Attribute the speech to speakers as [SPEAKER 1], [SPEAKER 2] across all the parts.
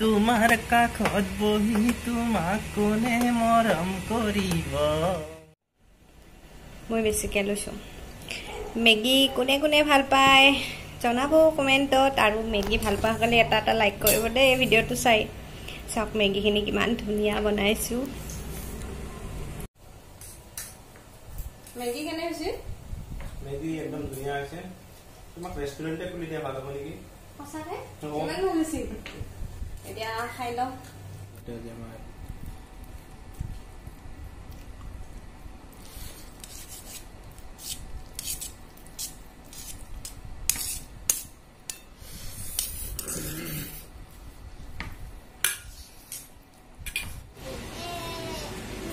[SPEAKER 1] তোমাৰ কাষত বহি তোমাক কোনে মৰম কৰিব।
[SPEAKER 2] মই বেছিকৈ লৈছোঁ। মেগী কোনে কোনে ভাল পায় জনাব কমেণ্টত, আৰু মেগী ভাল পোৱাসকলে এটা এটা লাইক কৰিব দেই ভিডিঅ'টো চাই। চাওক মেগীখিনি কিমান ধুনীয়া বনাইছোঁ। মেগী কেনে হৈছে?
[SPEAKER 3] মেগী একদম ধুনীয়া হৈছে। তোমাক ৰেষ্টুৰেণ্টে খুলি দিয়া ভাল হ'ব নেকি?
[SPEAKER 2] সঁচাকে ইমান ভাল হৈছে। এতিয়া খাই লওঁ।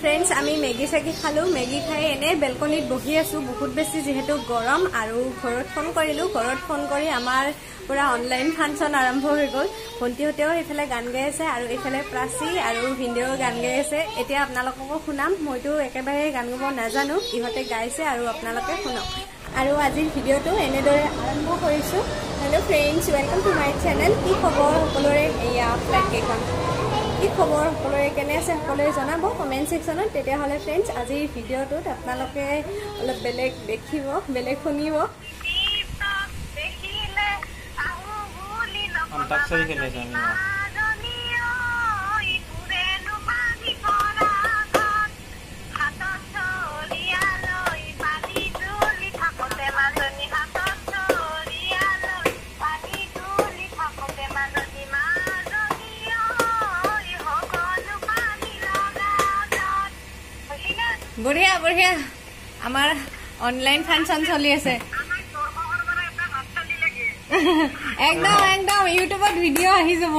[SPEAKER 2] ফ্ৰেণ্ডছ, আমি মেগী চেগী খালোঁ। মেগী খাই এনেই বেলকনিত বহি আছোঁ, বহুত বেছি যিহেতু গৰম। আৰু ঘৰত ফোন কৰিলোঁ, ঘৰত ফোন কৰি আমাৰ পূৰা অনলাইন ফাংচন আৰম্ভ হৈ গ'ল। ভণ্টিহঁতেও এইফালে গান গাই আছে আৰু এইফালে প্ৰাচী আৰু ভিনদেউ গান গাই আছে। এতিয়া আপোনালোককো শুনাম, মইতো একেবাৰে গান গাব নাজানো, ইহঁতে গাইছে আৰু আপোনালোকে শুনক। আৰু আজিৰ ভিডিঅ'টো এনেদৰে আৰম্ভ কৰিছোঁ। Hello friends, welcome to my channel. কি খবৰ সকলোৰে? এয়া ফ্লেটকেইখন। কি খবৰ সকলোৰে, কেনে আছে সকলোৱে জনাব কমেণ্ট ছেকশ্যনত। তেতিয়াহ'লে ফ্ৰেণ্ডছ, আজিৰ ভিডিঅ'টোত আপোনালোকে অলপ বেলেগ দেখিব, বেলেগ শুনিব। বঢ়িয়া বঢ়িয়া, আমাৰ অনলাইন ফাংচন চলি আছে। একদম একদম ইউটিউবত ভিডিঅ' আহি যাব।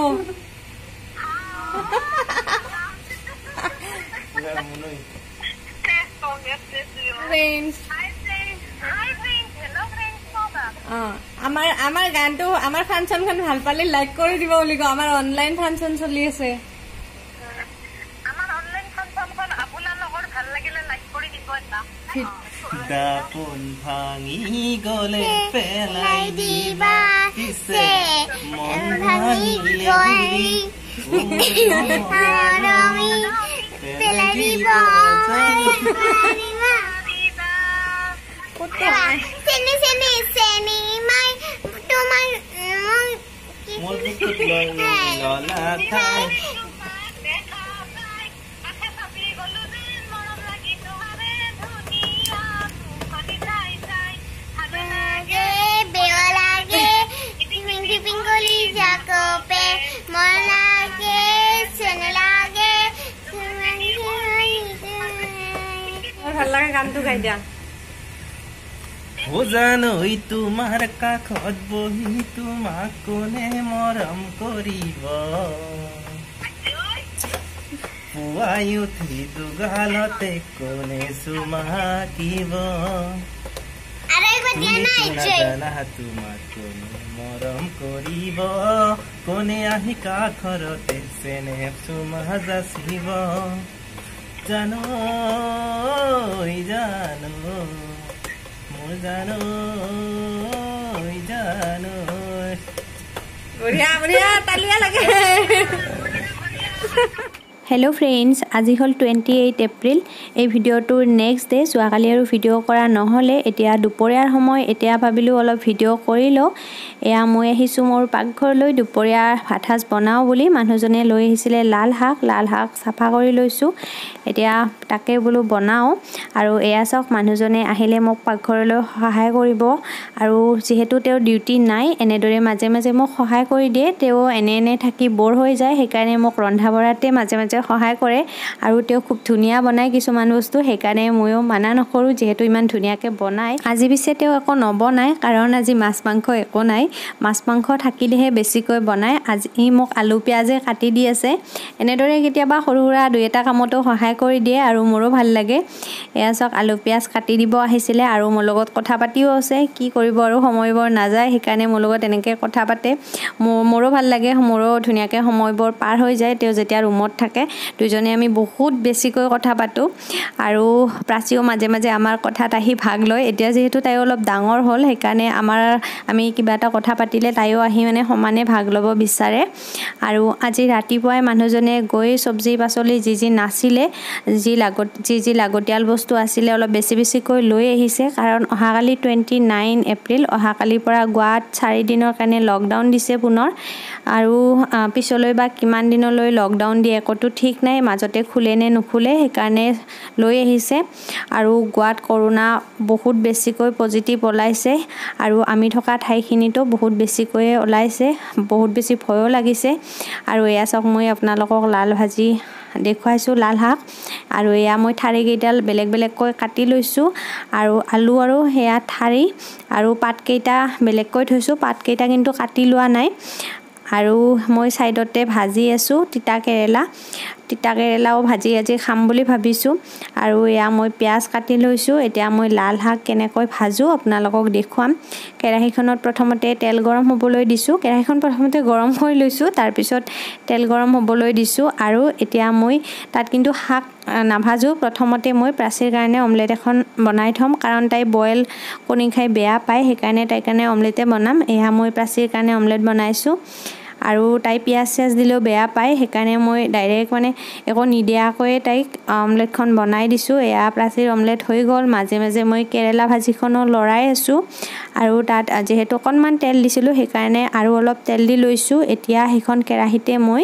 [SPEAKER 2] আমাৰ আমাৰ গানটো, আমাৰ ফাংচনখন ভাল পালে লাইক কৰি দিব বুলি কওঁ। আমাৰ অনলাইন ফাংচন চলি আছে।
[SPEAKER 1] দাপোন ভাঙি গলে পেলাই দিবা, পিছে মন ভাঙিলে পেলাই দিবা। মোৰ বুকুত ললা ঠাই।
[SPEAKER 2] ভাল লাগে গানটো গাই দিয়া।
[SPEAKER 1] ও জানো তোমাৰ কাষত বহি তোমাক কোনে মৰম কৰিব। পুৱাই উঠি দুগালতে কোনে চুমা আঁকিব। নাজানা তোমাক কোনে মৰম কৰিব, কোনে আহি কাষৰতে চেনেহ চুমা যাচিব। জানো জানো মোৰ জানো জানো।
[SPEAKER 2] বঢ়িয়া বঢ়িয়া, তালিয়া লাগে।
[SPEAKER 4] হেল্ল' ফ্ৰেণ্ডছ, আজি হ'ল 28 এপ্ৰিল। এই ভিডিঅ'টোৰ নেক্সট ডে। যোৱাকালি আৰু ভিডিঅ' কৰা নহ'লে, এতিয়া দুপৰীয়াৰ সময়। এতিয়া ভাবিলোঁ অলপ ভিডিঅ' কৰি লওঁ। এয়া মই আহিছোঁ মোৰ পাকঘৰলৈ দুপৰীয়া ভাত সাজ বনাওঁ বুলি। মানুহজনে লৈ আহিছিলে লাল শাক, লাল শাক চাফা কৰি লৈছোঁ, এতিয়া তাকে বোলো বনাওঁ। আৰু এয়া চাওক, মানুহজনে আহিলে মোক পাকঘৰলৈ সহায় কৰিব। আৰু যিহেতু তেওঁৰ ডিউটি নাই, এনেদৰে মাজে মাজে মোক সহায় কৰি দিয়ে। তেওঁ এনে এনে থাকি ব'ৰ হৈ যায়, সেইকাৰণে মোক ৰন্ধা বঢ়াতে মাজে মাজে সহায় কৰে। আৰু তেওঁ খুব ধুনীয়া বনায় কিছুমান বস্তু, সেইকাৰণে ময়ো মানা নকৰোঁ যিহেতু ইমান ধুনীয়াকৈ বনায়। আজি পিছে তেওঁ একো নবনায়, কাৰণ আজি মাছ মাংস একো নাই। মাছ মাংস থাকিলেহে বেছিকৈ বনায়। আজি মোক আলু পিঁয়াজে কাটি দি আছে। এনেদৰে কেতিয়াবা সৰু সুৰা দুই এটা কামতো সহায় কৰি দিয়ে আৰু মোৰো ভাল লাগে। এয়া চাওক, আলু পিঁয়াজ কাটি দিব আহিছিলে আৰু মোৰ লগত কথা পাতিও আছে। কি কৰিব আৰু, সময়বোৰ নাযায়, সেইকাৰণে মোৰ লগত এনেকৈ কথা পাতে। মোৰো ভাল লাগে, মোৰো ধুনীয়াকৈ সময়বোৰ পাৰ হৈ যায় তেওঁ যেতিয়া ৰুমত থাকে। দুজনে আমি বহুত বেছিকৈ কথা পাতোঁ। আৰু প্ৰাচীও মাজে মাজে আমাৰ কথাত আহি ভাগ লয়। এতিয়া যিহেতু তাইও অলপ ডাঙৰ হ'ল, সেইকাৰণে আমি কিবা এটা কথা পাতিলে তাইও আহি মানে সমানে ভাগ ল'ব বিচাৰে। আৰু আজি ৰাতিপুৱাই মানুহজনে গৈ চব্জি পাচলি যি যি নাছিলে, যি যি লাগতিয়াল বস্তু আছিলে অলপ বেছি বেছিকৈ লৈ আহিছে। কাৰণ অহাকালি 29 এপ্ৰিল, অহাকালিৰ পৰা গোৱাত 4 দিনৰ কাৰণে লকডাউন দিছে পুনৰ। আৰু পিছলৈ বা কিমান দিনলৈ লকডাউন দিয়ে একোতো ঠিক নাই, মাজতে খোলে নে নুখোলে, সেইকাৰণে লৈ আহিছে। আৰু গোৱাত কৰোণা বহুত বেছিকৈ পজিটিভ ওলাইছে আৰু আমি থকা ঠাইখিনিতো বহুত বেছিকৈয়ে ওলাইছে, বহুত বেছি ভয়ো লাগিছে। আৰু এয়া চাওক, মই আপোনালোকক লাল ভাজি দেখুৱাইছোঁ, লাল শাক। আৰু এয়া মই ঠাৰিকেইডাল বেলেগ বেলেগকৈ কাটি লৈছোঁ আৰু আলু আৰু সেয়া ঠাৰি আৰু পাতকেইটা বেলেগকৈ থৈছোঁ, পাতকেইটা কিন্তু কাটি লোৱা নাই। আৰু মই ছাইডতে ভাজি আছোঁ তিতা কেৰেলা, তিতা কেৰেলাও ভাজি আজি খাম বুলি ভাবিছোঁ। আৰু এয়া মই পিঁয়াজ কাটি লৈছোঁ। এতিয়া মই লাল শাক কেনেকৈ ভাজোঁ আপোনালোকক দেখুৱাম। কেৰাহীখনত প্ৰথমতে তেল গৰম হ'বলৈ দিছোঁ, কেৰাহীখন প্ৰথমতে গৰম কৰি লৈছোঁ, তাৰপিছত তেল গৰম হ'বলৈ দিছোঁ। আৰু এতিয়া মই তাত কিন্তু শাক নাভাজোঁ, প্ৰথমতে মই প্ৰাচীৰ কাৰণে অমলেট এখন বনাই থ'ম, কাৰণ তাই বইল কণী খাই বেয়া পায়, সেইকাৰণে তাইৰ কাৰণে অমলেটে বনাম। এয়া মই প্ৰাচীৰ কাৰণে অমলেট বনাইছোঁ। আৰু তাই পিঁয়াজ চিয়াজ দিলেও বেয়া পায়, সেইকাৰণে মই ডাইৰেক্ট মানে একো নিদিয়াকৈয়ে তাইক অমলেটখন বনাই দিছোঁ। এয়া প্ৰাচীৰ অমলেট হৈ গ'ল। মাজে মাজে মই কেৰেলা ভাজিখনো লৰাই আছোঁ। আৰু তাত যিহেতু অকণমান তেল দিছিলোঁ, সেইকাৰণে আৰু অলপ তেল দি লৈছোঁ। এতিয়া সেইখন কেৰাহীতে মই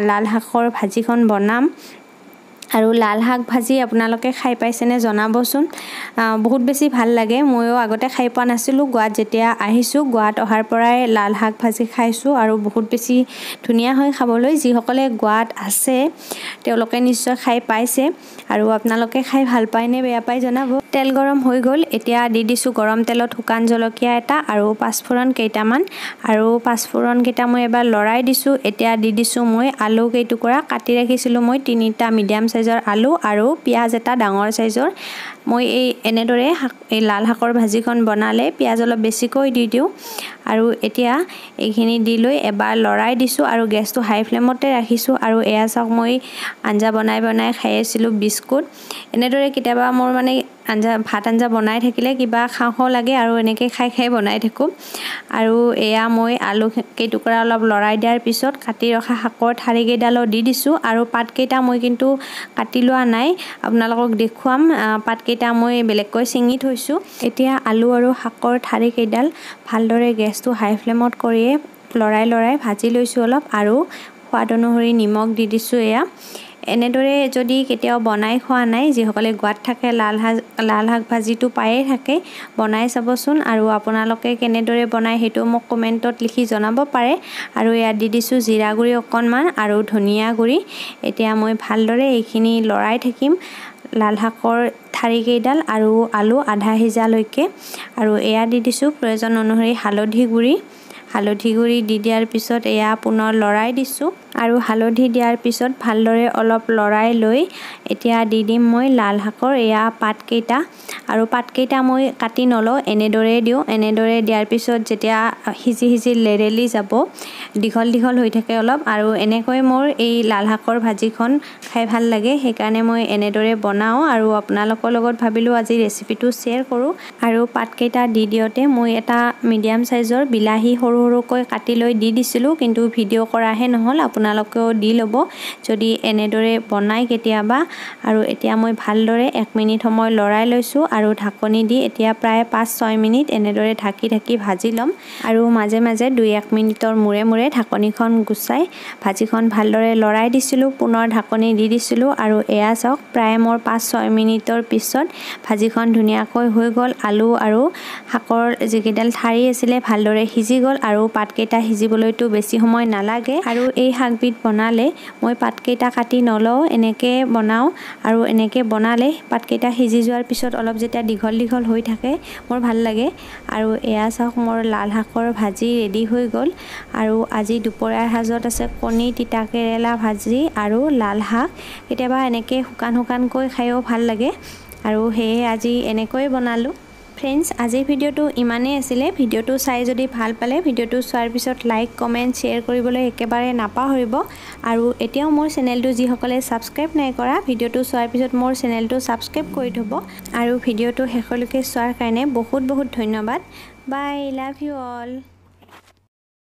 [SPEAKER 4] লাল শাকৰ ভাজিখন বনাম। আৰু লাল শাক ভাজি আপোনালোকে খাই পাইছেনে জনাবচোন, বহুত বেছি ভাল লাগে। ময়ো আগতে খাই পোৱা নাছিলোঁ, গোৱাত যেতিয়া আহিছোঁ, গোৱাত অহাৰ পৰাই লাল শাক ভাজি খাইছোঁ আৰু বহুত বেছি ধুনীয়া হয় খাবলৈ। যিসকলে গোৱাত আছে তেওঁলোকে নিশ্চয় খাই পাইছে। আৰু আপোনালোকে খাই ভাল পায় নে বেয়া পায় জনাব। তেল গৰম হৈ গ'ল, এতিয়া দি দিছোঁ গৰম তেলত শুকান জলকীয়া এটা আৰু পাঁচফোৰণ কেইটামান। আৰু পাঁচফোৰণকেইটা মই এবাৰ লৰাই দিছোঁ। এতিয়া দি দিছোঁ মই আলু কেইটুকুৰা কাটি ৰাখিছিলোঁ মই 3টা মিডিয়াম চাইজৰ আলু আৰু পিঁয়াজ এটা ডাঙৰ চাইজৰ। মই এই এনেদৰে শাক, এই লাল শাকৰ ভাজিখন বনালে পিঁয়াজ অলপ বেছিকৈ দি দিওঁ। আৰু এতিয়া এইখিনি দি লৈ এবাৰ লৰাই দিছোঁ আৰু গেছটো হাই ফ্লেমতে ৰাখিছোঁ। আৰু এয়া চাওক, মই আঞ্জা বনাই বনাই খাই আছিলোঁ বিস্কুট। এনেদৰে কেতিয়াবা মোৰ মানে আঞ্জা, ভাত আঞ্জা বনাই থাকিলে কিবা খাওঁ লাগে আৰু এনেকৈ খাই খাই বনাই থাকোঁ। আৰু এয়া মই আলু কেইটুকুৰা অলপ লৰাই দিয়াৰ পিছত কাটি ৰখা শাকৰ ঠাৰিকেইডালো দি দিছোঁ। আৰু পাতকেইটা মই কিন্তু কাটি লোৱা নাই, আপোনালোকক দেখুৱাম। পাতকেইটা মই বেলেগকৈ ছিঙি থৈছোঁ। এতিয়া আলু আৰু শাকৰ ঠাৰিকেইডাল ভালদৰে গেছটো হাই ফ্লেমত কৰিয়ে লৰাই লৰাই ভাজি লৈছোঁ অলপ। আৰু সোৱাদ অনুসৰি নিমখ দি দিছোঁ। এয়া এনেদৰে যদি কেতিয়াও বনাই খোৱা নাই, যিসকলে গোৱাত থাকে লাল শাক ভাজিটো পায়ে থাকে, বনাই চাবচোন। আৰু আপোনালোকে কেনেদৰে বনায় সেইটো মোক কমেণ্টত লিখি জনাব পাৰে। আৰু ইয়াত দি দিছোঁ জিৰা গুড়ি অকণমান আৰু ধনিয়া গুড়ি। এতিয়া মই ভালদৰে এইখিনি লৰাই থাকিম লাল শাকৰ ঠাৰিকেইডাল আৰু আলু আধা সিজালৈকে। আৰু এয়া দি দিছোঁ প্ৰয়োজন অনুসৰি হালধি গুড়ি। হালধি গুড়ি দি দিয়াৰ পিছত এয়া পুনৰ লৰাই দিছোঁ। আৰু হালধি দিয়াৰ পিছত ভালদৰে অলপ লৰাই লৈ এতিয়া দি দিম মই লাল শাকৰ এয়া পাতকেইটা। আৰু পাতকেইটা মই কাটি নলওঁ, এনেদৰে দিওঁ। এনেদৰে দিয়াৰ পিছত যেতিয়া সিজি সিজি লেৰেলি যাব, দীঘল দীঘল হৈ থাকে অলপ। আৰু এনেকৈ মোৰ এই লাল শাকৰ ভাজিখন খাই ভাল লাগে, সেইকাৰণে মই এনেদৰে বনাওঁ। আৰু আপোনালোকৰ লগত ভাবিলোঁ আজি ৰেচিপিটো শ্বেয়াৰ কৰোঁ। আৰু পাতকেইটা দি দিওঁতে মই এটা মিডিয়াম চাইজৰ বিলাহী সৰু সৰুকৈ কাটি লৈ দি দিছিলোঁ, কিন্তু ভিডিঅ' কৰাহে নহ'ল। আপোনালোকেও দি ল'ব যদি এনেদৰে বনায় কেতিয়াবা। আৰু এতিয়া মই ভালদৰে 1 মিনিট সময় লৰাই লৈছোঁ আৰু ঢাকনি দি এতিয়া প্ৰায় 5-6 মিনিট এনেদৰে ঢাকি ঢাকি ভাজি ল'ম। আৰু মাজে মাজে 2-1 মিনিটৰ মূৰে মূৰে ঢাকনিখন গুচাই ভাজিখন ভালদৰে লৰাই দিছিলোঁ, পুনৰ ঢাকনি দি দিছিলোঁ। আৰু এয়া চাওক, প্ৰায় মোৰ 5-6 মিনিটৰ পিছত ভাজিখন ধুনীয়াকৈ হৈ গ'ল। আলু আৰু শাকৰ যিকেইডাল ঠাৰি আছিলে ভালদৰে সিজি গ'ল। আৰু পাতকেইটা সিজিবলৈতো বেছি সময় নালাগে। আৰু এই শাকবিধ বনালে মই পাতকেইটা কাটি নলওঁ, এনেকৈ বনাওঁ। আৰু এনেকৈ বনালে পাতকেইটা সিজি যোৱাৰ পিছত অলপ যেতিয়া দীঘল দীঘল হৈ থাকে মোৰ ভাল লাগে। আৰু এয়া চাওক, মোৰ লাল শাকৰ ভাজি ৰেডি হৈ গ'ল। আৰু আজি দুপৰীয়াৰ সাজত আছে কণী, তিতা কেৰেলা ভাজি আৰু লাল শাক। কেতিয়াবা এনেকৈ শুকান শুকানকৈ খায়ো ভাল লাগে, আৰু সেয়ে আজি এনেকৈয়ে বনালোঁ। ফ্ৰেণ্ডছ, আজিৰ ভিডিঅ'টো ইমানেই আছিলে। ভিডিঅ'টো চাই যদি ভাল পালে ভিডিঅ'টো চোৱাৰ পিছত লাইক, কমেণ্ট, শ্বেয়াৰ কৰিবলৈ একেবাৰে নাপাহৰিব। আৰু এতিয়াও মোৰ চেনেলটো যিসকলে ছাবস্ক্ৰাইব নাই কৰা, ভিডিঅ'টো চোৱাৰ পিছত মোৰ চেনেলটো ছাবস্ক্ৰাইব কৰি থ'ব। আৰু ভিডিঅ'টো শেষলৈকে চোৱাৰ কাৰণে বহুত বহুত ধন্যবাদ। Bye, love you all.